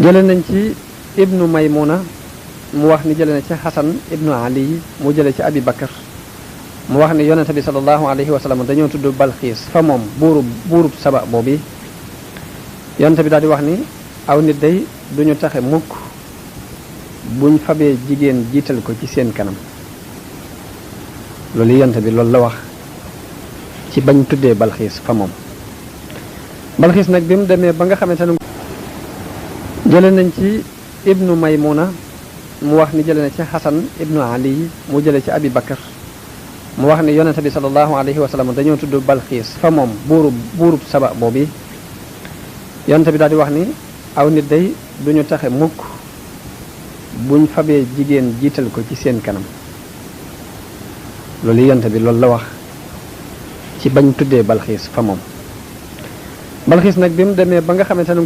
jële nañ ci ibnu maymuna mu wax ni jële na ci xasan ibnu ali mu jële ci abi bakar mu wax ni yonente bi sallallahu alayhi wa sallam dañoo tudd balxiis fa moom buurub saba boobu yonente bi daal di wax ni aw nit day duñu taxe mukk buñ fabee jigéen jiital ko ci seen kanam. loolu yonente bi loolu la wax ci bañ tuddee balxiis fa moom. balxiis nag bi mu demee ba nga xamante ne jële nañ ci ibnu maymuna mu wax ni jële na ci xasan ibnu ali mu jële ci abi bakar mu wax ni yonente bi sallallahu alayhi wa sallam dañoo tudd balxiis fa moom buurub saba boobu yonente bi daal di wax ni aw nit day duñu taxe mukk buñ fabee jigéen jiital ko ci seen kanam. loolu yonente bi loolu la wax ci bañ tuddee balxiis fa moom. balxiis nag bi mu demee ba nga xamante ne